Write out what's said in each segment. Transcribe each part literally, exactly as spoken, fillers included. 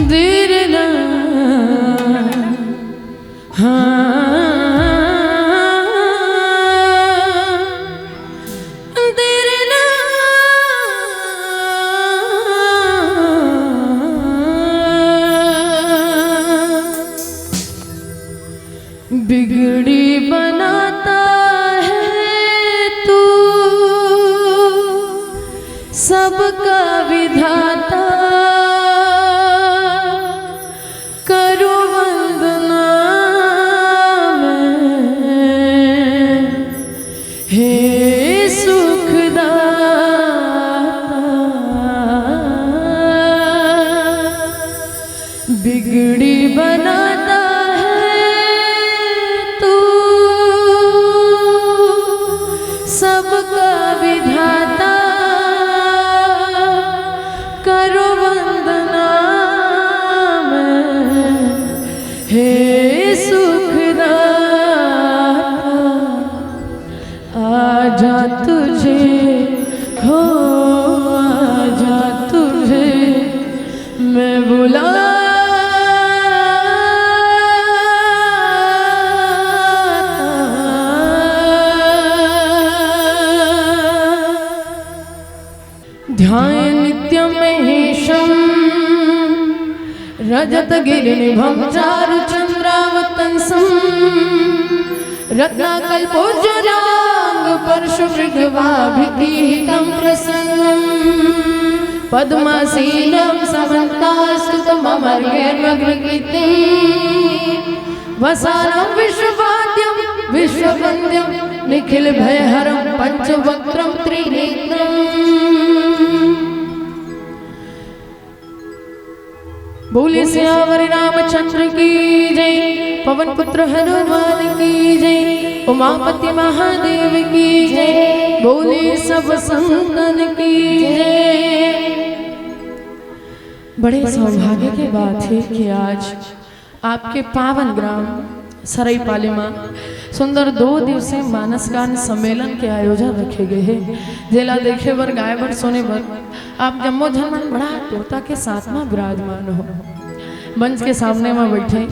देर ना, हाँ, देर ना। बिगड़ी बनाता है तू, सबका विधाता, करो वंदना मैं, हे सुखदाता। बिगड़ी बनाता है तू, सबका विधाता, करो वंदना मैं, हे सुखदाता। आजा तुझे, हो आजा तुझे मैं बुला। ध्यान नित्यमहेशं रजतगिरिनिभं चारुचन्द्रावतंसम्। रत्नाकल्पोज्ज्वलाङ्गपरशुभृग्भाभिभीहितं प्रसन्नम्। पद्मासीनं समन्तास्तुतममर्गेर्मग्नकीर्तिम्। वसानं विश्ववाद्यं विश्ववन्द्यं निखिलभयहरं पञ्चवक्त्रं त्रिनेत्रम्। बोले सियावर रामचंद्र की जय, पवन पुत्र हनुमान की जय, उमापति महादेव की जय, बोले सब संतन की जय। बड़े सौभाग्य के बात हे कि आज आपके पावन ग्राम सरईपाली म सुंदर दो दिवसीय मानस गान सम्मेलन के आयोजन रखे गए हे, जेला देखे बर, गाए बर, सुने बर आप जम्मो झन मन बड़ा आतुरता के साथ म विराजमान हो। मंच के सामने म बैठे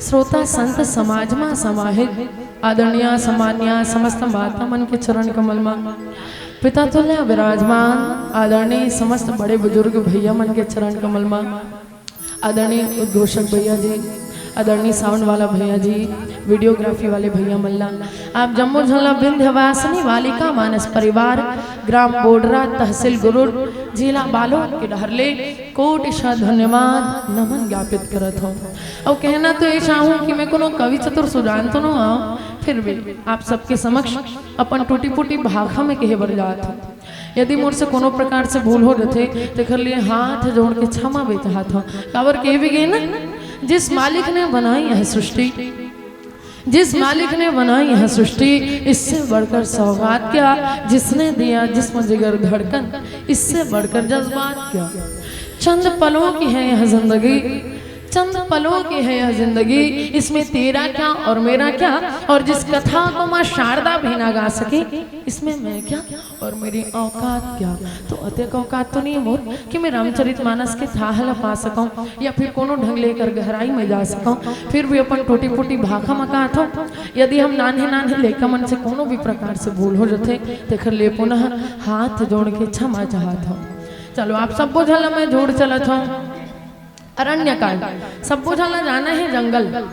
श्रोता संत समाज म समाहित आदरणीय सम्माननीय समस्त माता मन के चरण कमल म, पिता तुल्य विराजमान आदरणीय समस्त बड़े बुजुर्ग भैया मन के चरण कमल म, आदरणीय उद्घोषक भैया जी, आदरणीय साउंड वाला भैया जी, वीडियोग्राफी वाले भैया मन ला, आप जम्मो झन ला विंध्यवासिनी बालिका मानस परिवार, ग्राम बोडरा, तहसील गुरुड, जिला बालोद के डहर ले कोटि सा धन्यवाद नमन ज्ञापित करत हौं। अउ कहना तो ये चाहूँ कि मैं कोनो कवि चतुर सुजान तो नो हौं, फिर भी आप सबके समक्ष अपन टूटी फूटी भाखा में कहे बर जात हौं। यदि मोर से कोनो प्रकार से भूल हो जथे, तेखर लिए हाथ जोड़ के क्षमा भी चाहत हौं। काबर कहे भी गे ना, जिस मालिक ने बनाई है सृष्टि, जिस मालिक ने बनाई है सृष्टि, इससे बढ़कर सौगात क्या, जिसने दिया जिस्म जिगर धड़कन, इससे बढ़कर जज्बात क्या। चंद पलों की है यह जिंदगी, चंद पलों की है यह जिंदगी, इसमें तेरा क्या और मेरा क्या, और जिस कथा को माँ शारदा भी ना गा सकी, इसमें मैं क्या और मेरी औकात क्या। तो अतेक औकात तो नहीं मोर कि मैं रामचरित मानस के थाह ला पा सकौं या फिर कोनो ढंग ले एकर गहराई में जा सकौं। फिर भी अपन टूटी फूटी भाखा म कहत हौं, यदि हम नान्हे नान्हे लइका मन से कोनो भी प्रकार से भूल हो जथे, तेखर लिए पुनः हाथ जोड़ के क्षमा चाहत हौं। चलो, आप सब्बो झन ला मैं जोड़ चलत हौं। अरण्य कांड, सब्बो झन ला जाना हे जंगल।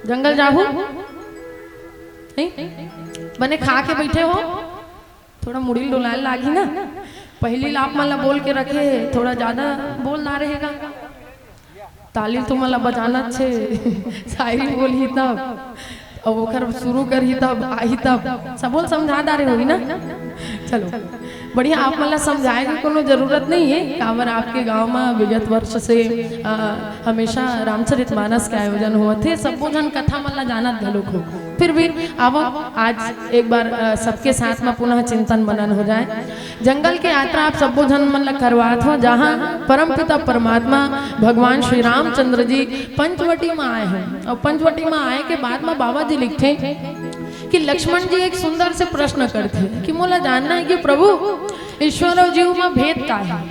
जंगल जाहू? नहीं? बने खा के बैठे हो, थोड़ा मुड़ी ल डोलाए लागही ना। पहली ला आप मन ला बोल के रखे, थोड़ा ज्यादा बोल ना रहेगा। ताली तुमन ला बजाना छे, शायरी बोलही तब, अब ओकर शुरू करही तब, आही तब, सब बोल समझा डारे होही ना। चलो, बढ़िया, आप मन ला समझाए के कोनो जरूरत नहीं है, काबर आपके गांव में विगत वर्ष से, अ, हमेशा रामचरित मानस के आयोजन होवत हे, सब्बो झन कथा मन ला जानत घलोक हो। फिर भी आवो, आज एक बार, अ, सबके साथ में पुनः चिंतन मनन हो जाए। जंगल के यात्रा आप सब्बो झन मन ला करवात हो, जहाँ परमपिता परमात्मा भगवान श्री रामचंद्र जी पंचवटी में आए हैं, और पंचवटी में आए के बाद में बाबा जी लिखथे कि लक्ष्मण जी एक सुंदर से प्रश्न करथे कि मोला जानना है कि प्रभु, ईश्वर और जीव में भेद का है?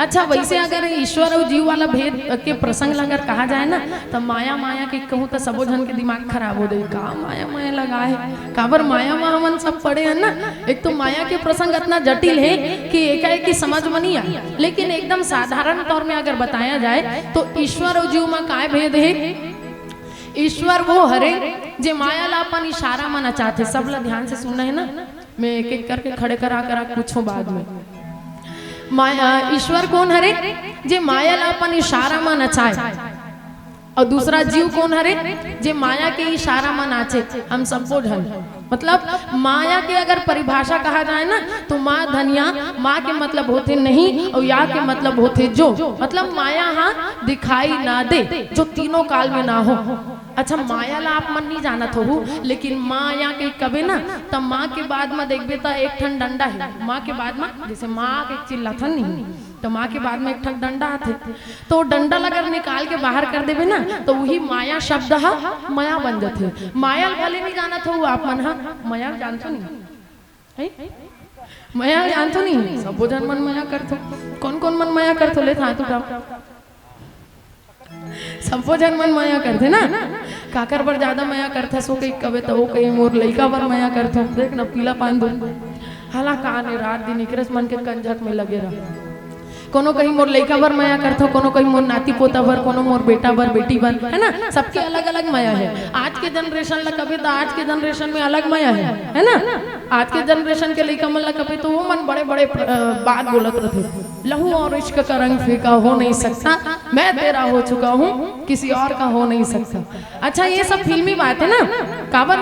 अच्छा, वैसे अगर ईश्वर अउ जीव वाला भेद के प्रसंग ला अगर कहा जाए ना, त माया, माया के कहूँ त सबो झन के दिमाग खराब हो जाही। का माया, माया लगा हे? काबर माया म हमन सब पड़े हन ना। एक तो माया के प्रसंग अतना जटिल हे कि एकाएकी समझ म नहीं आए, लेकिन एकदम साधारण तौर में अगर बताया जाए, तो ईश्वर अउ जीव म काय भेद हे? ईश्वर वो हरे, जे माया ला अपन इशारा म नचाथे। सब ला ध्यान से सुनना हे ना, मैं एक एक करके खड़े करा करा पूछूं बाद में। माया, ईश्वर कोन हरे? जे माया ला अपन इशारा म नचाए। अउ दूसरा जीव कोन हरे? जे माया के इशारा म नाचे। हम सबो झन, मतलब, माया के अगर परिभाषा कहा जाए ना, तो माँ धनिया, माँ के मतलब होथे नहीं, अउ या के मतलब होथे जो, मतलब, माया हा दिखाई ना दे, जो तीनों काल में ना हो। अच्छा, माया ला आप मन नहीं जानत होहू, लेकिन माँ या के कबे ना, त माँ के बाद म देखबे त एक ठन डंडा हे। माँ के बाद म, जैसे माँ के चिल्लाथन नहीं, त माँ के बाद म एक ठन डंडा आथे। तो डंडा ला अगर निकाल के बाहर कर देबे ना, तो वही माया शब्द हा मया बन जाथे। माया ला भले नहीं जानत होहू आप मन हा, मया जानथो नहीं? है? मया जानथो नहीं? सबो झन मन मया करथो। कौन कौन मन मया करथो? ले हाथ उठाओ। सबो झन मन मया करथे ना। काकर बर ज्यादा मया करथे? सो कही कबे त वो कही मोर लइका बर मया करथो। देख ना, पीला पान दू। हाला कान हे, रात दिन इकरेस मन के कंझक में लगे रह। कोनो कही मोर लइका बर मया करथो, कोनो कही मोर नाती पोता बर, कोनो मोर बेटा बर, बेटी बर, है ना? सबके अलग-अलग मया हे। आज के generation ला कबे त आज के generation में अलग मया हे, है ना? आज के generation के लइका मन ला कबे त वो मन बड़े-बड़े, अ, बात बोलत रथे, "लहू और इश्क का रंग फीका हो नहीं सकता, मैं तेरा हो चुका हूँ, किसी और का हो नहीं सकता।" अच्छा, ये सब फिल्मी बात हे ना? काबर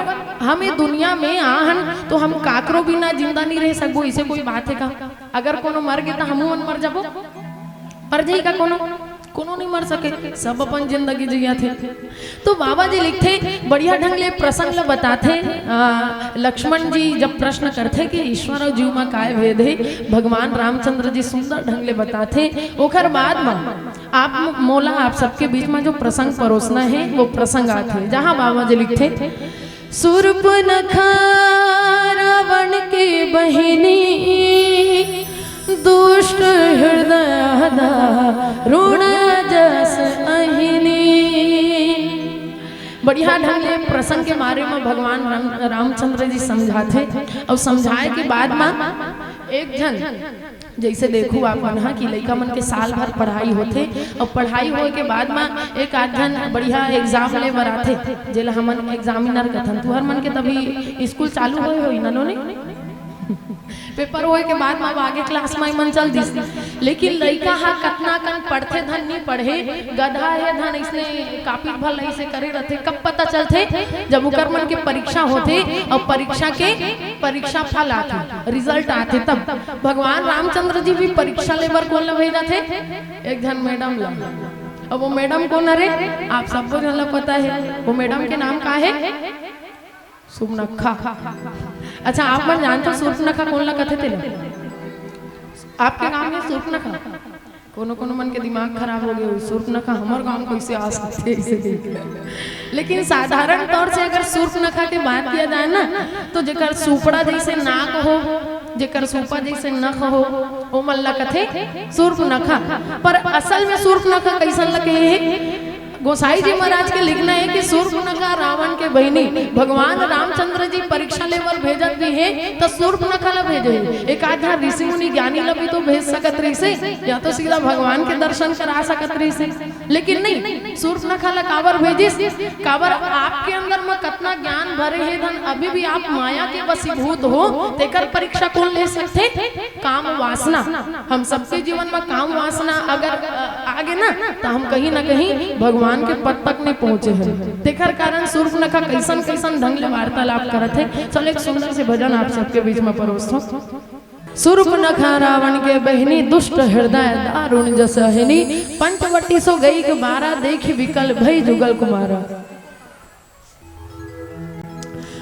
हम ये दुनिया में आ हन, तो हम काकरो बिना जिंदा नहीं रह सकबो, इसे कोई बात हे का? अगर कोनो मर गे, त हमू मन मर जाबो? मर जाही का कोनो? कोनो नहीं मर सके, सब अपन जिंदगी जियाथे। तो बाबा जी लिखथे, बढ़िया ढंग ले प्रसंग ल बताथे। आ, लक्ष्मण जी जब प्रश्न करथे कि ईश्वर अउ जीव म काय भेद हे, भगवान रामचंद्र जी सुंदर ढंग ले बताथे। ओकर बाद म आप म-, मोला आप सबके बीच म जो प्रसंग परोसना हे, वो प्रसंग आथे, जहाँ बाबा जी लिखथे, "सुर्पनखा रावण के बहिनी, दुष्ट हृदय दारुण जस अहिनी।" बढ़िया ढंग ले प्रसंग के बारे म भगवान राम, रामचंद्र जी समझाथे, अउ समझाए के बाद म एक झन, जैसे देखू आप मन ह कि लइका मन के साल भर पढ़ाई होथे, अउ पढ़ाई होए के बाद म एक आध झन बढ़िया exam ले बर आथे, जेला हमन examiner कथन। तुहर मन के तभी स्कूल चालू होए होही, ननो ने? पेपर होए के बाद म अब आगे class म मन चल दिस, लेकिन लइका ह कतना कन पढ़थे धन नी पढ़े, गधा हे धन, इसने कापी भल ऐसे करे रथे। कब पता चलथे? जब ओकर मन के परीक्षा होथे, अउ परीक्षा के परीक्षा फल आथे, result आथे, तब। भगवान रामचंद्र जी भी परीक्षा लेबर कोन ला भेजाथे? एक झन मैडम ला। अब वो मैडम कोन हरे? आप सबको झन ला पता हे। वो मैडम के नाम का हे? सुर्पनखा। अच्छा, आप मन जानथो सुर्पनखा कोन ला कथे तेला? आपके गांव में सुर्पनखा? कोनो कोनो मन के दिमाग खराब हो गए, सुर्पनखा हमर गांव कैसे आ सकथे, ऐसे कहिके। लेकिन साधारण तौर से अगर सुर्पनखा के बात किया जाए ना, तो जेकर सुपड़ा जैसे नाक हो, जेकर सुपा जैसे नख हो, ओ मन ला कथे सुर्पनखा। पर असल में सुर्पनखा कैसन ला कहे हे? गोसाई जी महाराज के लिखना हे कि सुर्पनखा रावण के बहिनी, भगवान रामचंद्र जी परीक्षा लेबर भेजत भी हे, त सुर्पनखा ला भेजे हे। एक आध झन ऋषि मुनि ज्ञानी ला भी तो भेज सकत रहिसे, या तो सीधा भगवान के दर्शन करा सकत रहिसे, लेकिन नहीं, सुर्पनखा ला काबर भेजिस? काबर आपके अंदर म कतना ज्ञान भरे हे धन, अभी भी आप माया के वशीभूत हो, तेकर परीक्षा कोन ले सकथे? काम वासना। हम सबके जीवन म काम वासना अगर, अ, आगे ना, त हम कहीं ना कहीं भगवान के पद तक नहीं पहुंचे हैं। तेकर कारण सुर्पनखा कैसन कैसन ढंग ले वार्तालाप करत हे। चलो, एक सुंदर से भजन आप सबके बीच म परोसथों। सुर्पनखा रावण के बहिनी, दुष्ट हृदय दारुण जस अहिनी। पंचवटी सो गई के बारा, देखि विकल भई जुगल कुमारा।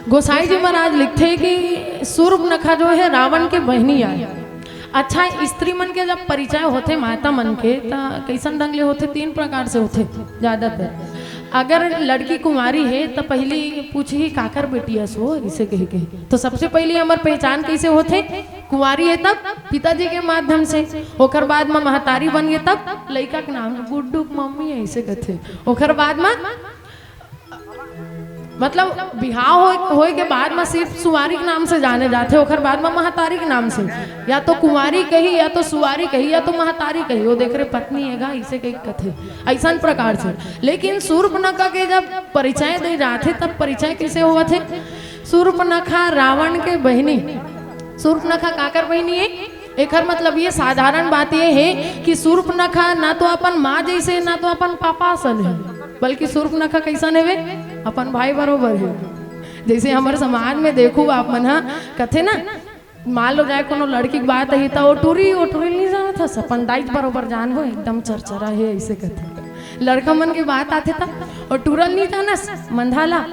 गोसाई जी महाराज लिखथे कि सुर्पनखा जो हे रावण के बहिनी आय। अच्छा, स्त्री मन के जब परिचय होथे माता मन के, त कैसन ढंग ले होथे? तीन प्रकार से होथे ज्यादातर। अगर लड़की कुंवारी हे, त पहिली पूछही, "काकर बेटी अस हो?" इसे कहिके। तो सबसे पहिली हमर पहचान कैसे होथे? कुंवारी हे तब पिताजी के माध्यम से, ओकर बाद म महतारी बन गे तब लइका के नाम गुड्डू के मम्मी हे, अइसे कथे। ओकर बाद म मतलब बिहाव होय, होय के बाद म सिर्फ सुंवारी के नाम से जाने जाथे, ओकर बाद म महतारी के नाम से, या तो कुंवारी कही, या तो सुंवारी कही, या तो महतारी कही, वो देख रे पत्नी हे गा, अइसे कही कथे, अइसन प्रकार से। लेकिन सूर्पनखा के जब परिचय दे जाथे, तब परिचय कइसे होवत हे? सूर्पनखा रावण के बहिनी। सूर्पनखा काकर बहिनी हे? एकर मतलब ये साधारण बात ये हे कि सूर्पनखा ना तो अपन माँ जइसे, ना तो अपन पापा असन हे, बल्कि सूर्पनखा कइसन हवे? अपन भाई बरोबर हे। जइसे हमर समाज में देखू आप मन ह, कथे ना, मान लो जाय कोनो लड़की के बात हे, त ओ टूरी, ओ टूरी नइ जानत हस, अपन दाई बरोबर जानबो, एकदम चरचरा हे, अइसे कथे। लड़का मन के बात आथे त, ओ टूरा ल नइ जानस, मंधा ला,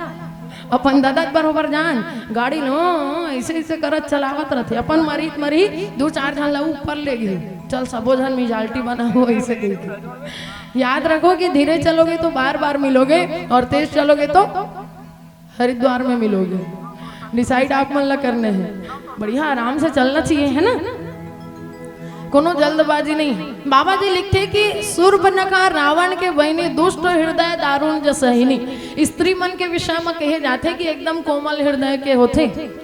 अपन ददा बरोबर जान, गाड़ी लो, अइसे, अइसे करत चलावत रथे, अपन मरही त मरही, दू चार झन ला ऊपर ले गे, चल सबो झन मिजाल्टी बनाबो, अइसे कहिके। याद रखो कि धीरे चलोगे तो बार बार मिलोगे, और तेज चलोगे तो हरिद्वार में मिलोगे। Decide आप मन ला करने हे। बढ़िया आराम से चलना चाहिए, है ना? कोनो जल्दबाजी नहीं। बाबा जी लिखथे कि सूर्पनखा रावण के बहिनी, दुष्ट हृदय दारुण जसहिनी। स्त्री मन के विषय म कहे जाथे कि एकदम कोमल हृदय के होथे,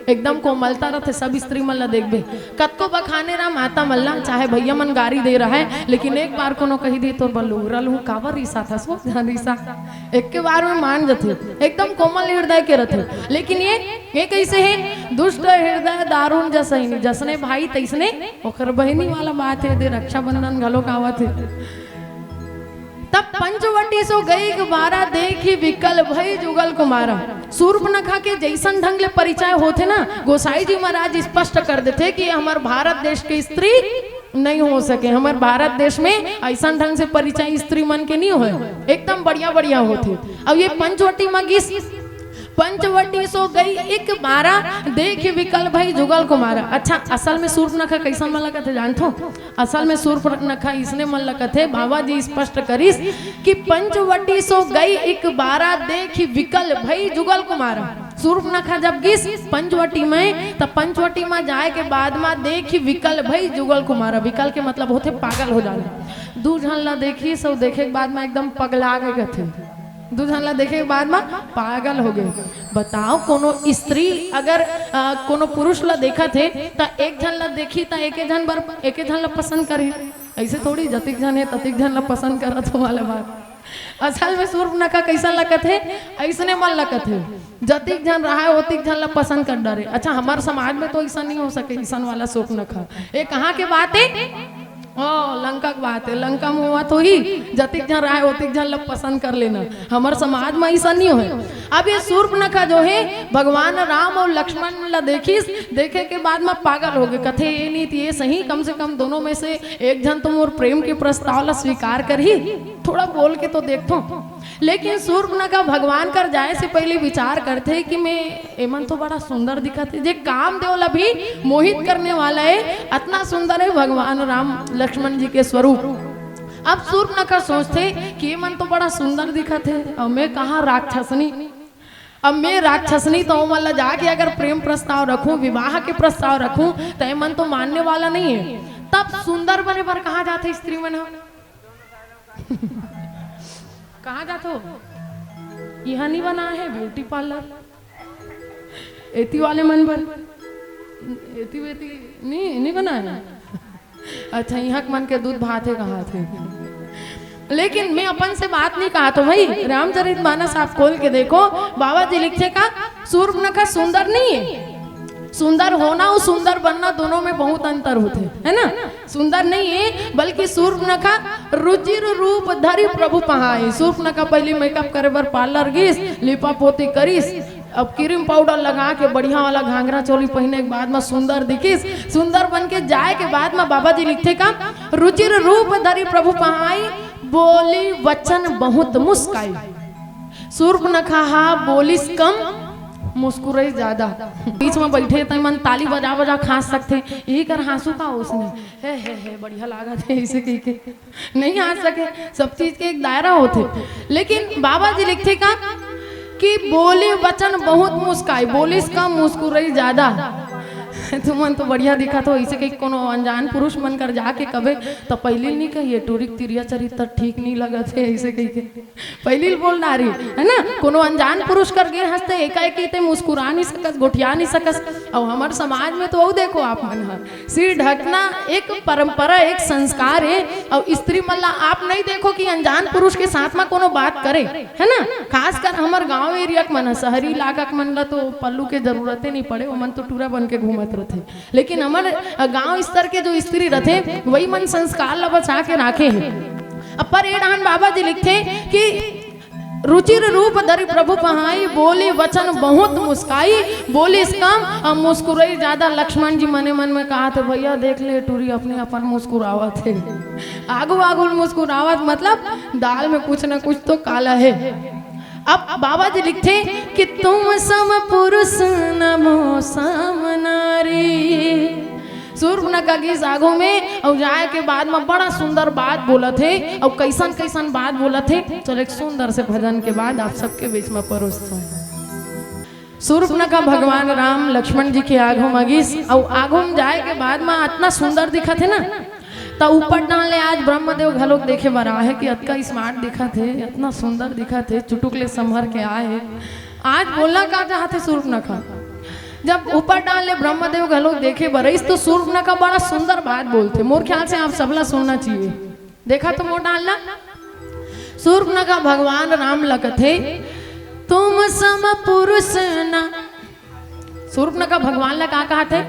एकदम कोमलता रथे। सब स्त्री मन ला देखबे, कतको बखाने रहा माता मन ला, चाहे भैया मन गारी दे रहा है, लेकिन एक बार कोनो कही दे, "तोर बर लुगरा लूहूँ, काबर रिसाथस वो?" झन रिसा, एक के बार में मान जथे, एकदम कोमल हृदय के रथे। लेकिन ये, ये कइसे हे? दुष्ट हृदय दारुण जसहिनी, जसने भाई तइसने ओकर बहिनी वाला बात हे, दे रक्षाबंधन घलो आवत हे। तब पंचवटी सो गई बारा, देखी विकल भई जुगल कुमारा। सूर्पनखा के जइसन ढंग ले परिचय होथे ना, गोसाई जी महाराज स्पष्ट कर देथे कि हमर भारत देश के स्त्री नइ हो सके। हमर भारत देश में अइसन ढंग से परिचय स्त्री मन के नइ होय, एकदम बढ़िया बढ़िया होथे। अब ये पंचवटी म गिस, पंचवटी सो गई एक बारा, देखी विकल भई जुगल कुमारा। अच्छा, असल में सूर्पनखा कइसन मन ला कथे जानथो? असल में सूर्पनखा इसने मन ला कथे, बाबा जी स्पष्ट करिस कि पंचवटी सो गई एक बारा, देखी विकल भई जुगल कुमारा। सूर्पनखा जब गिस पंचवटी में, त पंचवटी में जाय के बाद में देखी विकल भई जुगल कुमारा। विकल के मतलब होथे पागल हो जाना। दू झन ला देखिस अउ देखे के बाद में एकदम पगला गे कथे। दू झन ला देखे के बाद में पागल हो गे। बताओ, कोनो स्त्री अगर, अ, कोनो पुरुष ला देखत हे, त एक झन ला देखी, त एके झन बर, एके झन ला पसंद करही। अइसे थोड़ी जतिक झन हे, ततिक झन ला पसंद करत हो वाला बात। असल में सूर्पनखा कइसन ला कथे? अइसने मन ला कथे। जतिक झन रहाय, ओतिक झन ला पसंद कर डरे। अच्छा, हमर समाज में तो अइसन नइ हो सके, अइसन वाला सूर्पनखा। ये कहाँ के बात हे? ओ, लंका के बात हे। लंका में होवत होही, जतिक झन रहाय, ओतिक झन ला पसंद कर लेना। हमर समाज में अइसन नइ होय। अब ये सूर्पनखा जो हे, भगवान राम अउ लक्ष्मण ला देखिस, देखे के बाद में पागल हो गे। कथे, "ये नइ त ये सही, कम से कम दोनों में से एक झन तो मोर प्रेम के प्रस्ताव ला स्वीकार करही, थोड़ा बोल के तो देखथों।" लेकिन सूर्पनखा भगवान कर जाय से पहले विचार करथे कि मैं, एमन तो बड़ा सुंदर दिखत हे। जे कामदेव ला भी मोहित करने वाला हे, अतना सुंदर हे भगवान राम लक्ष्मण जी के स्वरूप। अब सूर्पनखा सोचथे कि एमन तो बड़ा सुंदर दिखत हे, अउ मैं कहाँ राक्षसनी, अब मैं राक्षसनी, त ओमन ला जाके अगर प्रेम प्रस्ताव रखूं, विवाह के प्रस्ताव रखूं, त एमन तो मानने वाला नइ हे। तब सुंदर बने बर कहाँ जाथे स्त्री मन ह? कहाँ जाथो? इहाँ नइ बना हे beauty parlour, एती वाले मन बर, एती वेती नइ, नइ बना हे। अच्छा, इहाँ के मन के दूध भात हे, कहाथे। लेकिन मैं अपन से बात नइ कहत हों भाई, रामचरित मानस आप खोल के देखो, बाबा जी लिखथे का, सूर्पनखा सुंदर नइ हे। सुंदर होना अउ सुंदर बनना, दोनों में बहुत अंतर होथे, है ना? सुंदर नइ हे, बल्कि सूर्पनखा रुचिर रूप धरि प्रभु पहाय। सूर्पनखा पहली makeup करे बर parlour गिस, लिपा पोती करिस, अब cream powder लगा के बढ़िया वाला घाघरा चोली पहिने के बाद में सुंदर दिखिस। सुंदर बन के जाय के बाद में बाबा जी लिखथे का, रुचिर रूप धरि प्रभु पहाय, बोली वचन बहुत मुस्काई। सूर्पनखा हा बोलिस कम, मुस्कुराइस ज्यादा। बीच में बइठे त मन ताली बजा बजा हाँस सकथे, इही कर हाँसू का ओसने, "हे, हे, हे, बढ़िया लागत हे," अइसे कहिके। नइ हाँस सके, सब चीज के एक दायरा होथे। लेकिन बाबा जी लिखथे का कि बोली वचन बहुत मुस्काई, बोलिस कम, मुस्कुराइस ज्यादा। तुमन तो बढ़िया दिखत हो, ऐसे कही कोनो अनजान पुरुष मन कर जाके कबे, तो पहिली नहीं कहिए, "टूरी के तिरिया चरित्र ठीक नहीं लगत हे," ऐसे कही के पहिली बोल डारी, है ना? कोनो अनजान पुरुष कर गे हंसते, एकाएकी ते मुस्कुरा नहीं सकस, गोठिया नहीं सकस। और हमारे समाज में तो वो देखो आप मन ह, सिर ढकना एक परंपरा, एक संस्कार है। और स्त्री मन ला आप नहीं देखो कि अनजान पुरुष के साथ में कोनो बात करे, है ना? खासकर हमर गांव एरिया के मन ह, शहरी इलाका के मन ला तो पल्लू के जरूरत ही नहीं पड़े, ओमन तो टूरा बन के घूमत रहते। लेकिन हमर गांव स्तर के जो स्त्री रहते, वही मन संस्कार ला बचा के राखे हैं। अब पर ए डहान बाबा जी लिखते कि "रुचिर रूप धरि प्रभु पहाई, बोली वचन बहुत मुस्काई।" बोलिस कम और मुस्कुराई ज्यादा। लक्ष्मण जी मने मन में कहा थे, "भैया देख ले टूरी, अपने अपन मुस्कुरावत हे।" आगू आगू मुस्कुरावत मतलब दाल में कुछ ना कुछ तो काला है। अब बाबा जी लिखते कि "तुम सम पुरुष न मो सम नारी।" सूर्पनखा गिस आगू में और जाए के बाद में बड़ा सुंदर बात बोलत हे। और कैसन कैसन बात बोलत हे, चलो एक सुंदर से भजन के बाद आप सबके बीच में परोसत हूँ। सूर्पनखा भगवान राम लक्ष्मण जी के आगू में गिस और आगू में जाए के बाद में इतना सुंदर दिखत हे ना, तो ऊपर डाल ले आज ब्रह्मदेव घलोक देखे बर आए हे कि अतका स्मार्ट दिखत हे, इतना सुंदर दिखत हे, चुटुक ले संभर के आए हे। आज बोलना का चाहत हे सूर्पनखा, जब ऊपर डाल ले ब्रह्मदेव घलोक देखे बर आइस, तो सूर्पनखा बड़ा सुंदर बात बोलथे। मोर ख्याल से आप सबला सुनना चाहिए। देखा तो मोर डालना, सूर्पनखा भगवान राम ला कथे, "तुम सम पुरुष ना।" सूर्पनखा भगवान ला का कहा थे?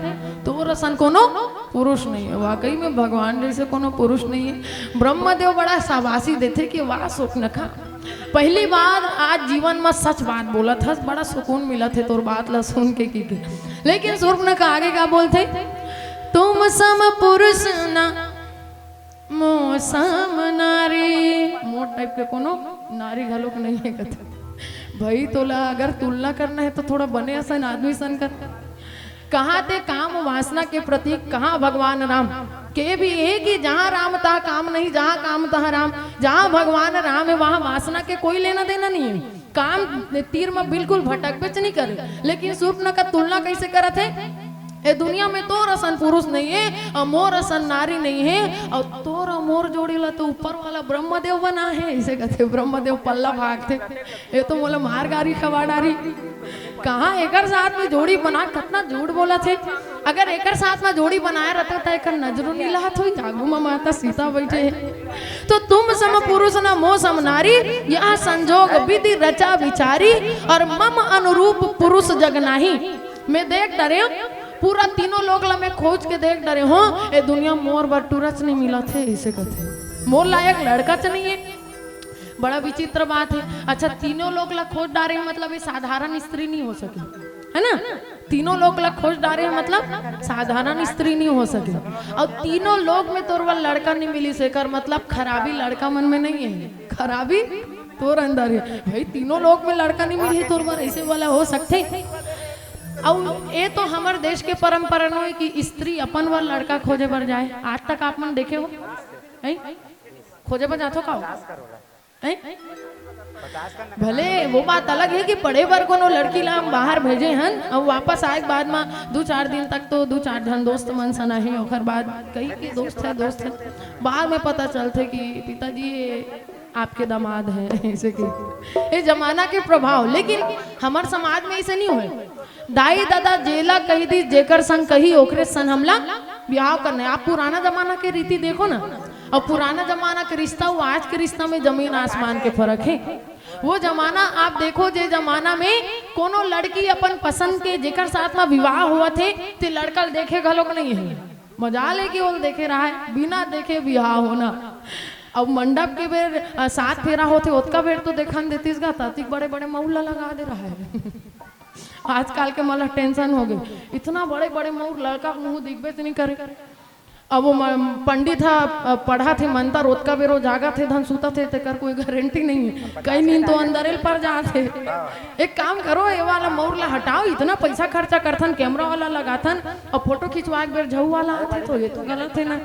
"तोर असन कोनो पुरुष नहीं है।" वाकई में भगवान जैसे कोनो पुरुष नहीं है। ब्रह्मदेव बड़ा शाबाशी देथे कि "वाह सूर्पनखा, पहली बार आज जीवन में सच बात बोलत हस, बड़ा सुकून मिलत हे तोर बात ला सुन के," की के। लेकिन सूर्पनखा आगे का बोलथे, "तुम सम पुरुष ना मो सम नारी।" मोर टाइप के कोनो नारी घलोक नहीं है, कथे। भाई, तोला अगर तुलना करना है तो थोड़ा बने असन आदमी सन कर। कहाँ ते काम वासना के प्रतीक, कहाँ भगवान राम? के भी ये कि जहाँ राम तहाँ काम नहीं, जहाँ काम तहाँ राम। जहाँ भगवान राम है, वहाँ वासना के कोई लेना देना नहीं है। काम तीर में बिल्कुल भटकबेच नहीं करे। लेकिन सूर्पनखा तुलना कैसे करत है? ए दुनिया में तोर असन पुरुष नहीं है और मोर असन नारी नहीं है, और तोर और मोर जोड़ी ला तो ऊपर वाला ब्रह्मदेव बना है, इसे कहते ब्रह्मदेव पल्ला भागते। ये तो मोला मार गारी खवा डारी। कहाँ एकर साथ में जोड़ी बना, कितना झूठ बोलत हे। अगर एकर साथ में जोड़ी बनाए रहता तो एकर नजरों नहीं लात होई, आगू में माता सीता बैठे है। तो "तुम सम पुरुष न मो सम नारी, यह संजोग विधि रचा विचारी, और मम अनुरूप पुरुष जग नाही।" मैं देख डरे हूँ, पूरा तीनों लोक ला मैं खोज के देख डरे हूँ, ए दुनिया मोर बर टूरच नहीं मिलत हे, इसे कहते। मोर लायक लड़का च नहीं है। बड़ा विचित्र बात है। अच्छा, तीनों लोक ला खोज डारे, मतलब ये साधारण स्त्री नहीं हो सके, है ना? तीनों लोक ला खोज डारे, मतलब साधारण स्त्री नहीं हो सके। और तीनों लोक में तोर बर लड़का नहीं मिलिस, एकर मतलब खराबी लड़का मन में नहीं है, खराबी तोर अंदर है। भाई, तीनों लोक में लड़का नहीं मिली तोर बर, ऐसे वाला हो सकते? और ये तो हमर देश के परंपरा नो है कि स्त्री अपन बर लड़का खोजे बर जाए। आज तक आप मन देखे हो, हैं? खोजे बर जाथो का? हैं? भले वो बात अलग है कि पढ़े बर कोनो लड़की ला हम बाहर भेजे हन, और वापस आए के बाद में दो चार दिन तक तो दो चार झन दोस्त मन सन आही, ओकर बाद कही कि दोस्त है, दोस्त है, बाद में पता चलथे कि पिताजी ये आपके दामाद हैं, ऐसे कि ये जमाना के प्रभाव। लेकिन हमर समाज में ऐसे नहीं होय। दाई ददा जेला कही दी, जेकर संग कही, ओकरे सन हमला ब्याह करना है। आप पुराना जमाना के रीति देखो ना, और पुराना जमाना के रिश्ता, वो आज के रिश्ता में जमीन आसमान के फर्क है। वो जमाना आप देखो, जे जमाना में कोनो लड़की अपन पसंद के जेकर साथ में विवाह हुआ थे, ते लड़का ल देखे घलोक नहीं है। मजा लेके ओल देखे रहा है, बिना देखे बिहाव होना। अब मंडप के बेर, अ, सात फेरा होथे, ओतका बेर तो देखन देतिस गा, तातिक बड़े बड़े मऊर ला लगा दे रहा है। आजकल के मला टेंशन हो गई, इतना बड़े बड़े मऊर लड़का के मुंह दिखबे नहीं करे। अब वो म-, पंडित ह, अ, पढ़ा थे मंत्र, ओतका बेर वो जागा थे, धन सूता थे, तेकर कोई गारंटी नहीं है। कई नींद तो अंदर एल पर जा थे। एक काम करो, ये वाला मऊर ला हटाओ, इतना पैसा खर्चा करथन, कैमरा वाला लगाथन, और फोटो खिंचवा के बेर झऊ वाला आथे, तो ये तो गलत है ना।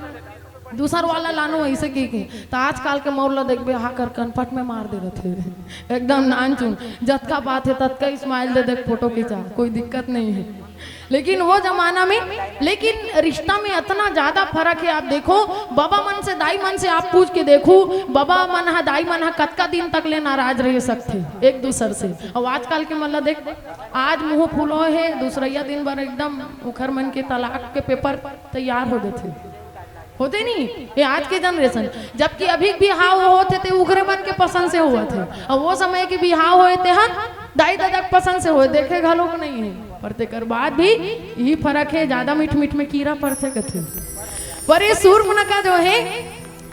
दूसर वाला लानो ऐसे की के। त आजकल के मउर ला देखबे, हा कर कनपट में मार दे रथे। एकदम नानचुन, जतका बात हे ततका स्माइल दे दे, फोटो खिंचा, कोई दिक्कत नहीं है। लेकिन वो जमाना में, लेकिन रिश्ता में इतना ज्यादा फर्क है। आप देखो, बाबा मन से, दाई मन से आप पूछ के देखो, बाबा मन हा, दाई मन हा कतका दिन तक ले नाराज रह सकथे एक दूसर से। अउ आजकल के मन ला देख, आज मुंह फुलो हे, दूसरइया दिन बर एकदम उखर मन के तलाक के पेपर तैयार हो देथे। होथे नहीं ये आज के जनरेशन। जबकि अभी बिहाव होथे ते उखरे मन के पसंद से होवत हे, अउ वो समय के बिहाव होए ते ह दाई ददा के पसंद से होए, देखे घलोक नहीं है। पर तेकर बाद भी यही फर्क है, ज्यादा मीठ मीठ में कीरा परथे कथे। पर ये सूर्पनखा जो है,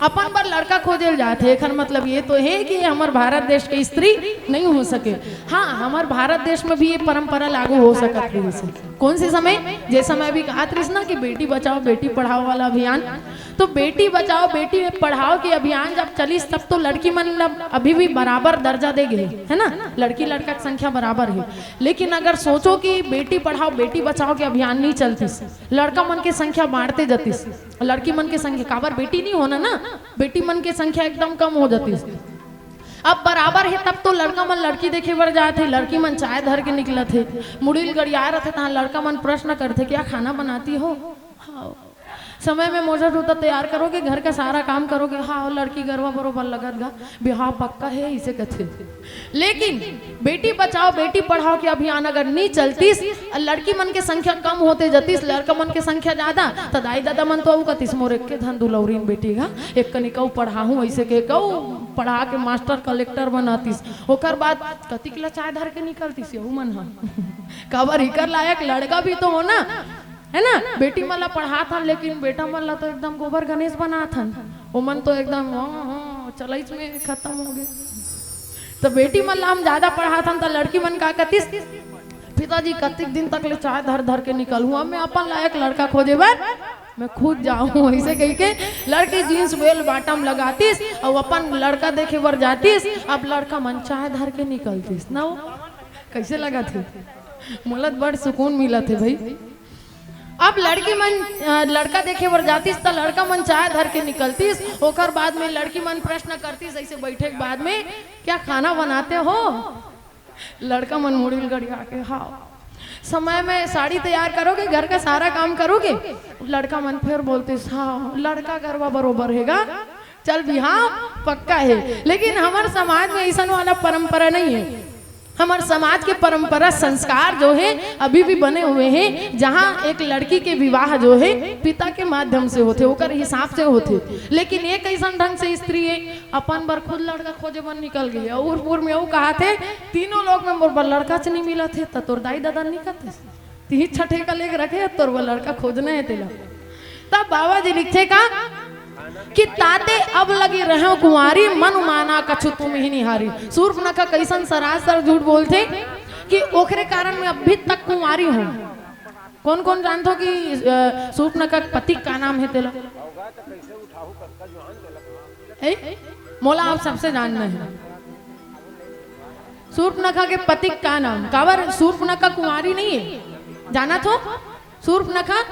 अपन बर लड़का खोजे ल जाथे, एखर मतलब ये तो है कि हमर भारत देश के स्त्री नहीं हो सके। हाँ, हमर भारत देश में भी ये परंपरा लागू हो सकत है। जैसे कौन से समय, जे समय अभी कहत रहिस ना कि बेटी बचाओ बेटी पढ़ाओ वाला अभियान, तो बेटी बचाओ बेटी पढ़ाओ के अभियान जब चलिस, तब तो लड़की मन ला अभी भी बराबर दर्जा दे गे, है ना, लड़की लड़का के संख्या बराबर है। लेकिन अगर सोचो कि बेटी पढ़ाओ बेटी बचाओ के अभियान नहीं चलतिस, लड़का मन के संख्या बांटते जतिस, लड़की मन के संख्या, काबर बेटी नहीं होना ना, बेटी मन के संख्या एकदम कम हो जतिस। अब बराबर है, तब तो लड़का मन लड़की देखे बर जात हे, लड़की मन चाय धर के निकलत हे, मुड़ी ल गड़िया रथे, तहाँ लड़का मन प्रश्न करथे, क्या खाना बनाती हो? हाँ। समय में मोजा जूता तैयार करोगे, घर का सारा काम करोगे, हाँ, लड़की गरवा बरोबर लगत गा, बिहाव पक्का है, इसे कथे। लेकिन बेटी बचाओ बेटी पढ़ाओ के अभियान अगर नहीं चलतिस, अउ लड़की मन के संख्या कम होते जतिस, लड़का मन के संख्या ज्यादा, त दाई ददा मन तो अउ कतिस, मोर एक के धन दुलौरीन बेटी गा, एक कनिकऊ पढ़ाहूं, ऐसे के कऊ पढ़ा के मास्टर कलेक्टर बनातिस। ओकर बाद कतिक ला चाय धर के निकलतिस यहू मन हा। काबर इकर लायक लड़का भी तो होना, है ना? बेटी मन ला पढ़ात हन, लेकिन बेटा मन ला तो एकदम गोबर गणेश बनात हन। ओमन तो एकदम हाँ, हाँ, चलैच में खत्म हो गए। तो बेटी मन ला हम ज्यादा पढ़ात हन, तो लड़की मन का कतिस, पिताजी कतिक दिन तक ले चाय धर धर के निकलहूं, अब मैं अपन लायक लड़का खोजे बर मैं खुद जाहूं, ऐसे कह के लड़की जींस बेल बाटम लगातिस, अउ अपन लड़का देखे बर जातिस। अब लड़का मन चाय धर के निकलतिस ना, वो कैसे लगथे? मोला तो बड़ सुकून मिलथे भाई। अब लड़की मन, अ, लड़का देखे बर जातिस, त लड़का मन चाय धर के निकलतिस। ओकर बाद में लड़की मन प्रश्न करतिस, ऐसे बैठे के बाद में, क्या खाना बनाते हो? लड़का मन मुड़ी ल गड़िया के, हाँ। समय में साड़ी तैयार करोगे, घर का सारा काम करोगे? लड़का मन फिर बोलतिस, हाँ, लड़का गरवा बरोबर हे गा, चल बिहाव पक्का है। लेकिन हमर समाज में ऐसन वाला परंपरा नहीं है। हमर समाज के परंपरा, संस्कार जो है, अभी भी बने हुए हैं, जहाँ एक लड़की के विवाह जो है, पिता के माध्यम से होथे, ओकर हिसाब से होथे। लेकिन एक ऐसन ढंग से स्त्री है, अपन बर खुद लड़का खोजे बर निकल गई, अउ उर पुर में अउ कहाथे, तीनों लोग में मोर बर लड़का च नहीं मिलत हे, त तोर दाई ददा नहीं कहते, तिही छठे का लेके रखे, तोर बर लड़का खोजना है तेला। तब बाबा जी लिखथे का कि ताते अब लगी रहे कुंवारी, मन माना कछु तुम ही निहारी। सूर्पनखा कैसन सरासर झूठ बोलथे कि ओकरे कारण मैं अभी तक कुंवारी हूँ। कौन कौन जानथो कि, अ, सूर्पनखा के पति का नाम है तेला? ए? मोला आप सबसे जानना है। सूर्पनखा के पति का नाम? काबर सूर्पनखा कुंवारी नहीं है? जानथो? सूर्पनखा,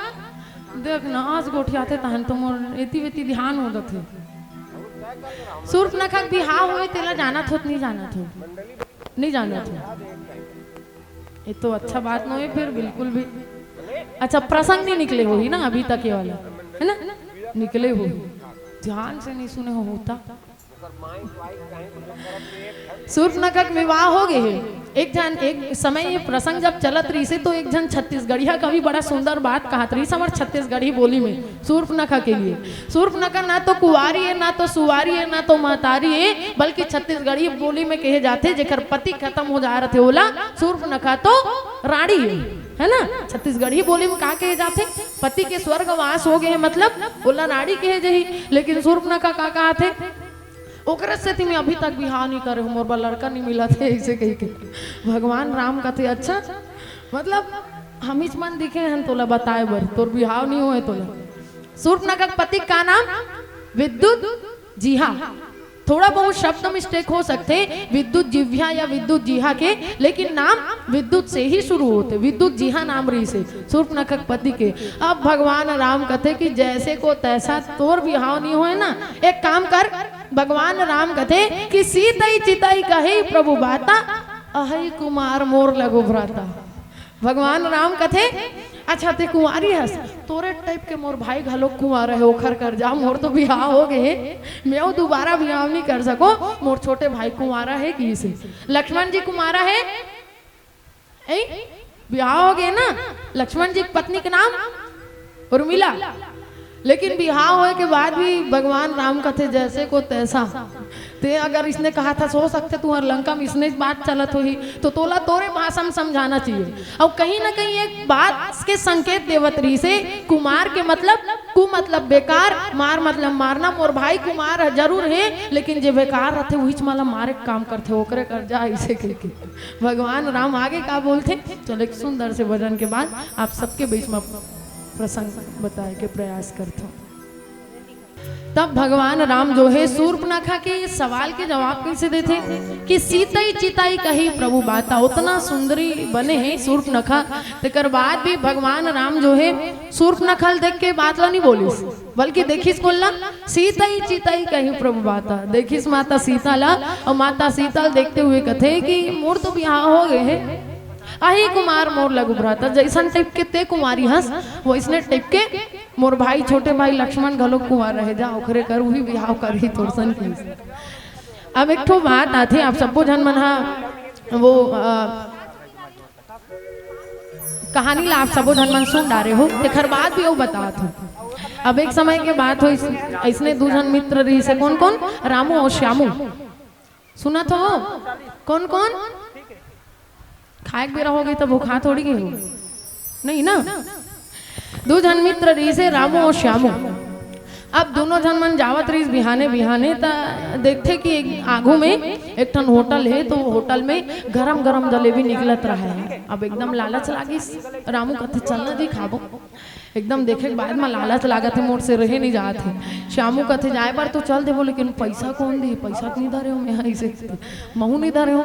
देख ना, आस गोठियाथे तहन तो मोर एती वेती ध्यान हो जाथे। सूर्पनखा के बिहाव होए तेला जानथो त नहीं जानथो? नहीं जानथो। ये तो अच्छा बात नोहे फिर बिल्कुल भी। अच्छा, प्रसंग नहीं निकले होही ना अभी तक ये वाला, है ना? निकले होही। ध्यान से नहीं सुने हो होता। सूर्पनखा के विवाह हो गए हे। एक झन, एक समय ये प्रसंग जब चलत रहिसे तो एक झन छत्तीसगढ़िया कवि बड़ा सुंदर बात कहत रहिस हमर छत्तीसगढ़ी बोली में सूर्पनखा के लिए। सूर्पनखा ना तो कुंवारी है, ना तो सुवारी है, ना तो महतारी है, बल्कि छत्तीसगढ़ी बोली में कहे जाथे जेकर पति खत्म हो जा रथे ओला सूर्पनखा तो राड़ी है, है ना? छत्तीसगढ़ी बोली में का कहे जाथे? पति के स्वर्गवास हो गए हे, मतलब ओला राड़ी कहे जही। लेकिन सूर्पनखा का कहाथे? ओकरे सेती मैं अभी तक बिहाव नहीं करे हूँ, मोर बर लड़का नहीं मिलत हे, ऐसे कही के। भगवान राम कथे, अच्छा, मतलब हमीच मन दिखे हन तोला बताए बर, तोर बिहाव नहीं होए तोला। सूर्पनखा के पति का नाम? विद्युत जीहा। थोड़ा बहुत शब्द मिस्टेक हो सकथे विद्युत जिह्वा या विद्युत जिहा के, लेकिन नाम विद्युत से ही शुरू होथे। विद्युत जिहा नाम रहिसे सूर्पनखा के पति के। अब भगवान राम कथे कि जैसे को तैसा, तोर बिहाव नहीं होय ना, एक काम कर। भगवान राम कथे कि सीतई चितई कहे प्रभु बाता, अहई कुमार मोर लघु भ्राता। भगवान राम कथे, अच्छा, ते कुंवारी हस, तोरे टाइप के मोर भाई घलो कुंवारा हे, ओखर कर जा, मोर तो बिहाव हो गे हे, मैं दुबारा बिहाव नहीं कर सको, मोर छोटे भाई कुंवारा हे, किहिसे। लक्ष्मण जी कुंवारा हे, ए, बिहाव हो गे ना। लक्ष्मण जी के पत्नी के नाम उर्मिला। लेकिन बिहाव होय के बाद भी भगवान राम कथे, जैसे को तैसा। ते अगर इसने कहा था, हो सकथे तुहर लंका में इसने बात चलत होही, तो तोला तोरे भाषा में समझाना चाहिए। और कहीं ना कहीं एक बात के संकेत देवत रहिसे, कुमार के मतलब कु मतलब बेकार, मार मतलब मारना। मोर भाई कुमार जरूर हे, लेकिन जे बेकार रथे, उहीच माला मारे के काम करथे, ओकरे कर जा, ऐसे कह के। भगवान राम आगे का बोलथे, चलो, एक सुंदर से भजन के बाद आप सबके बीच में प्रसंग बताए के प्रयास करथों। तब भगवान राम जो हे सूर्पनखा के सवाल के जवाब कैसे देथे कि सीतई चितई कही प्रभु बाता। उतना सुंदरी बने हे सूर्पनखा, तेकर बाद भी भगवान राम जो हे सूर्पनखा ल देख के बात ला नहीं बोलिस, बल्कि देखिस कोन ला, सीतई चितई कही प्रभु बाता। देखिस माता सीता ला, और माता सीता ल देखते हुए कथे कि मोर तो बिहाव हो गे हे, अहई कुमार मोर लघु भ्राता। जैसन टाइप के ते कुंवारी हस, वैसने टाइप के मोर भाई, छोटे भाई लक्ष्मण घलो कुंवार रहे जा, ओखरे कर उही बिहाव करही तोरसन की। अब एक ठो बात आथे, आप सबो झन मन हा वो, अ, कहानी ला आप सबो झन मन सुन डारे हो, तेखर बाद भी वो बतात हो। अब एक समय के बात हो, ऐसने दू झन मित्र रहिसे, कौन कौन? रामू और श्यामू। सुनत हो? कौन कौन? खाए के बेरा हो गे तब भुखा थोड़ी गे हो, नहीं ना? दू झन मित्र रहिसे, रामू और श्यामू। अब दोनों झन मन जावत रहिस बिहाने बिहाने, त देखथे कि एक आगू में एक ठन होटल हे, तो वो होटल में गरम गरम जलेबी निकलत रहे। अब एकदम लालच लागिस, रामू कथे, चल ना जी, खाबो। एकदम देखे के बाद म लालच लागत हे, मोर से रहे नहीं जात हे। श्यामू कथे, जाए बर तो चल देबो, लेकिन पैसा कौन दी? पैसा तो नहीं धरे हो मैं, ऐसे महू नहीं धरे हो।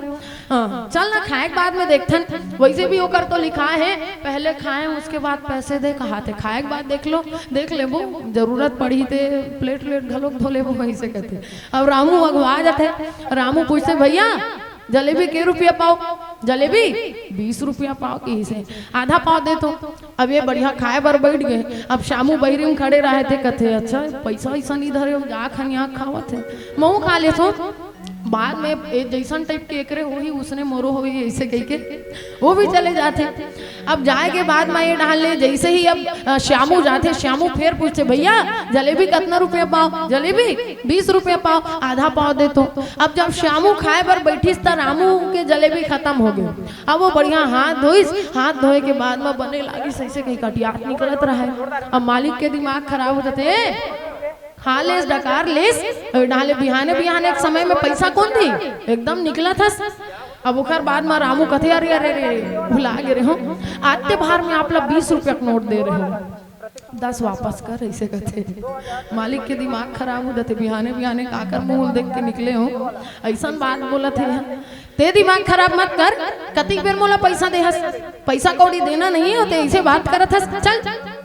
हाँ, चल ना, खाए के बाद में देखथन। वैसे भी ओकर तो लिखा है, पहले खाएं, उसके बाद पैसे दे, कहा थे। खाए के बाद देख लो, देख लेबो, जरूरत पड़ही ते प्लेट व्लेट घलोक धो लेबो, ऐसे कहते। अब रामू अगवा जाते, रामू पूछते, भैया, जलेबी के रुपया पाव? जलेबी बीस रुपया पाव, किहिसे। आधा पाव दे तो। अब ये बढ़िया खाए बर बैठ गए। अब श्यामू बहिरी में खड़े रहे थे, कथे, अच्छा, पैसा वैसा नहीं धरे हो, जा खनिया खावत है, महू खा लेथो। बाद में ए, जैसन टाइप के एकरे होही, उसने मोरो होही, ऐसे कह के वो भी चले जाते। अब जाए के बाद में ये डाल ले, जैसे ही अब, अ, श्यामू जाते, श्यामू फिर पूछते, भैया, जलेबी कितना रुपया पाव? जलेबी बीस रुपया पाव, आधा पाव दे तो। अब जब श्यामू खाए बर बैठिस, त रामू के जलेबी खत्म हो गई। अब वो बढ़िया हाथ धोइस, हाथ धोए के बाद में बने लागिस, ऐसे कहीं कटियात निकलत रहे। अब मालिक के दिमाग खराब हो जाते, "ए, खा लेस, डकार लेस, डाले बिहाने बिहाने एक समय में पैसा कौन दी?" एकदम निकलत हस। अब ओकर बाद में रामू कथे, "अरे, अरे, अरे, भुला गे रहे हो, आते भार में आप ला बीस रुपया के नोट दे रहे हो, दस वापस कर," ऐसे कथे। मालिक के दिमाग खराब हो जाते, बिहाने बिहाने काकर मुंह देख के निकले हो, ऐसन बात बोलत है। ते दिमाग खराब मत कर, कतिक बेर मोला पैसा दे हस, पैसा कौड़ी देना नहीं होते, ऐसे बात करत हस। चल,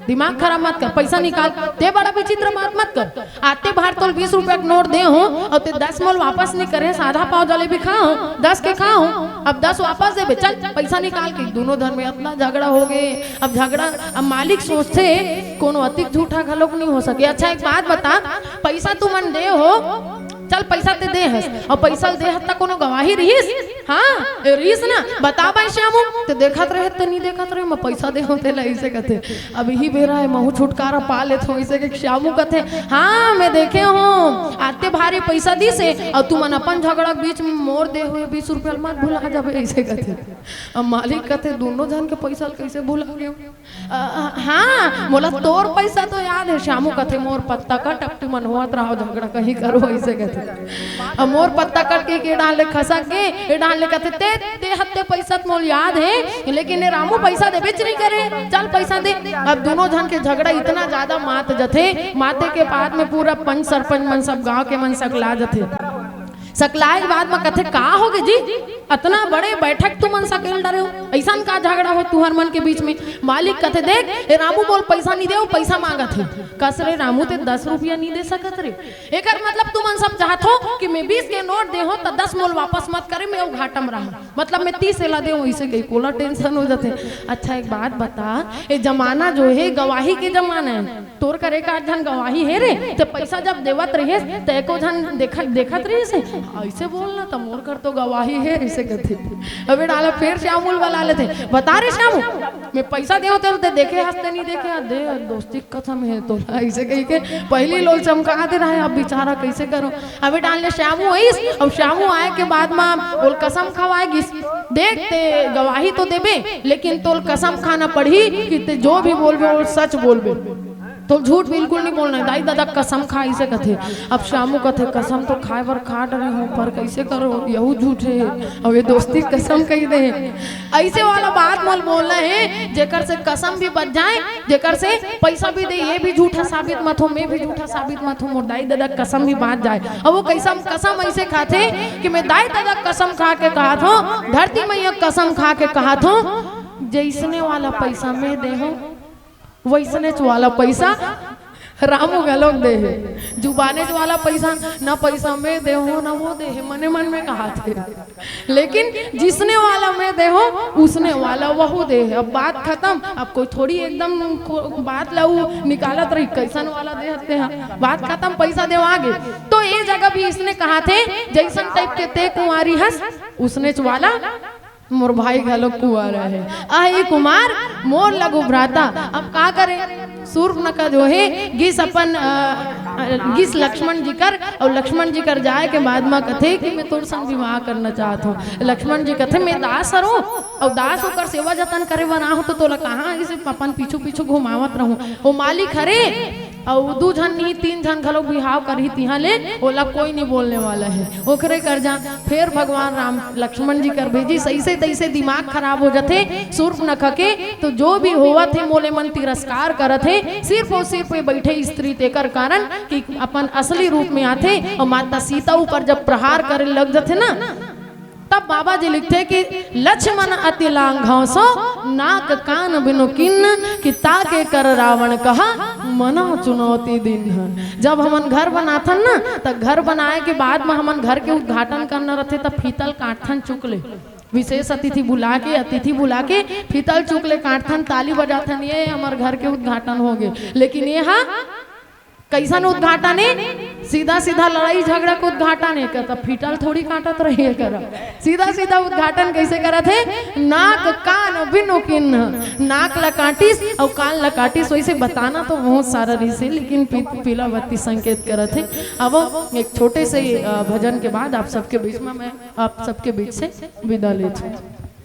दिमाग खराब मत कर, पैसा निकाल। ते बड़ा विचित्र बात मत कर। आते भार तोल बीस रुपया के नोट दे हो और ते दस मोल वापस नहीं करे, आधा पाव जलेबी खा हो, दस के खा हो, अब दस वापस देबे। चल, पैसा निकाल के। दोनों धन में इतना झगड़ा हो गए। अब झगड़ा, अब मालिक सोचते, कोनो अतिक झूठा घलोक नहीं हो सके। अच्छा, एक बात बता, पैसा तुमन दे हो, चल, पैसा ते दे हस, और पैसा दे हस त कोनो गवाही रहिस? हाँ, ए, रहिस ना। बता भाई श्यामू, ते देखत रहे, ते नहीं देखत रहे, मैं पैसा दे हूँ तेला, ऐसे कथे। अब यही बेरा है, महू छुटकारा पा लेत हूँ, ऐसे के श्यामू कथे, हाँ, मैं देखे हूँ, आते भारी पैसा दिस है, और तुमन अपन झगड़ा के बीच में मोर दे हुए बीस रुपया मत भुला जाबे, ऐसे कथे। अब मालिक कथे, दोनों झन के पैसा ल कैसे भुला गयो? अ, हाँ, मोला तोर पैसा तो याद है, श्यामू कथे, मोर पत्ता कट, अब तुमन होवत रहो झगड़ा, कहीं करो, ऐसे कथे। अब मोर पत्ता कट के, के डाल ले खसक के, ए डाल ले कथे, ते, ते हत्ते पैसा तो मोल याद है, लेकिन ये रामू पैसा देबेच नहीं करे, चल पैसा दे। अब दोनों झन के झगड़ा इतना ज्यादा मात जथे, माते के बाद में पूरा पंच सरपंच मन, सब गांव के मन सकला जथे। सकलाए के बाद म कथे, "का होगे जी? अतना बड़े बैठक तुमन सकेल डरे हो, अइसन का झगड़ा हो तुहर मन के बीच में?" मालिक कथे, "देख, ए रामू मोला पैसा नइ देवय, पैसा मांगत हे।" कस रे रामू, ते दस रुपया नइ दे सकत रे? एकर मतलब तुमन सब चाहत हो कि मैं बीस के नोट देहूं त दस मोला वापस मत करे, मैं ओ घाटा म रहूं, मतलब मैं तीस एला देहूं, अइसे कहिके ओला tension हो जाथे। अच्छा, एक बात बता, ए जमाना जो हे, गवाही के जमाना हे, तोर करा एक आध झन गवाही हे रे? ते पैसा जब देवत रहिस, ते एको झन देखत, देखत रहिस हे? अइसे बोल ना, त मोर कर तो गवाही हे, अइसे कथे। अबे डाला, फेर श्यामू ल बला लेथे, "बता रे श्यामू, मैं पैसा देहूं तेला, ते देखे हस ते नइ देखे हस? दे, दोस्ती के कसम हे तोला," अइसे कहिके पहिली ल ओला चमका दे रहा हे। अब बेचारा कइसे करो? अबे डाल ले श्यामू आइस, अब श्यामू आए के बाद म ओला कसम खवाए गिस, "देख, ते गवाही तो देबे, लेकिन तोला कसम खाना पड़ही कि ते जो भी बोलबे, वो सच बोलबे, तोला झूठ बिल्कुल नइ बोलना हे, दाई ददा के कसम खा," अइसे कथे। अब श्यामू कथे, "कसम तो खाए बर खा डरे हंव, पर कइसे करों, यहू झूठ हे, अब ए दोस्ती के कसम कहि दे हे।" अइसे वाला बात मोला बोलना हे, जेकर से कसम भी बच जाए, जेकर से पैसा भी दे, ये भी झूठा साबित मत हो, मैं भी झूठा साबित मत हों, मोर दाई ददा के कसम भी बांच जाए। अब वो कसम, कसम अइसे खाथे कि मैं दाई ददा के कसम खा के कहत हों, धरती मइया के कसम खा के कहत हों, जइसने वाला पैसा मैं दे हों, वइसनेच वाला पैसा रामू घलोक दे हे। जुबानेच वाला पैसा, ना पैसा मैं दे हों, ना वो दे हे, मने मन में कहत हे। लेकिन जिसने वाला मैं दे हों, उसने वाला वहू दे हे। अब बात खतम। अब कोई थोड़ी एकदम को-, बात ला वो निकालत रही, कइसन वाला दे हते हैं। बात खतम, पैसा देवा गे। तो ए जगह भी इसने कहत हे, "जइसन type के ते कुंवारी हस, उसनेच वाला मोर भाई घलोक कुंवारा हे।" अहि कुमार मोर लघु भ्राता। अब का करे? सूर्पनखा जो हे, गिस अपन, अ, अ, गिस लक्ष्मण जी कर, अउ लक्ष्मण जी कर जाए के बाद म कथे कि "मैं तोर संग विवाह करना चाहत हों।" लक्ष्मण जी कथे, "मैं दास हरों, अउ दास होकर सेवा जतन करे बर आए हों, त तोला कहाँ अइसे अपन पीछू पीछू घुमावत रहूं?" ओ मालिक हरे, अउ दू झन नहीं, तीन झन घलोक बिहाव करही, तिहां ले ओला कोई नइ बोलने वाला हे। ओकरे कर जा, फेर भगवान राम लक्ष्मण जी कर भेजिस, अइसे तइसे दिमाग खराब हो जाथे सूर्पनखा के। तो जो भी होवत हे, मोला मन तिरस्कार करत हे, सिर्फ अउ सिर्फ ये बइठे स्त्री तेकर कारण कि अपन असली रूप में आथे। अउ माता सीता ऊपर जब प्रहार करे लग जाथे ना, तब बाबा जी लिखथे कि "लक्ष्मण अति लांघव सो, नाक कान बिनु किन्न, कि ताके कर रावण कहा, मना चुनौती दीन्ह।" जब हमन घर बनाथन ना, त घर बनाए के बाद म हमन घर के उद्घाटन करना रथे, त फीता ल काटथन चुक ले, विशेष अतिथि बुला के, अतिथि बुला के फीता ल चुक ले काटथन, ताली बजाथन, "ये हमर घर के उद्घाटन होगे।" लेकिन ये हा कइसन उद्घाटन हे? सीधा सीधा लड़ाई झगड़ा के उद्घाटन हे। का त फीता ल थोड़ी काटत रही हे करा। सीधा सीधा उद्घाटन कइसे करत हे? "नाक कान बिनु किन्न।" नाक ला काटिस अउ कान ला काटिस। वइसे बताना तो बहुत सारा रहिस हे, लेकिन पी-, पीला बत्ती संकेत करत हे। अब एक छोटे से, अ, भजन के बाद आप सबके बीच में मैं आप सबके बीच से विदा लेथों।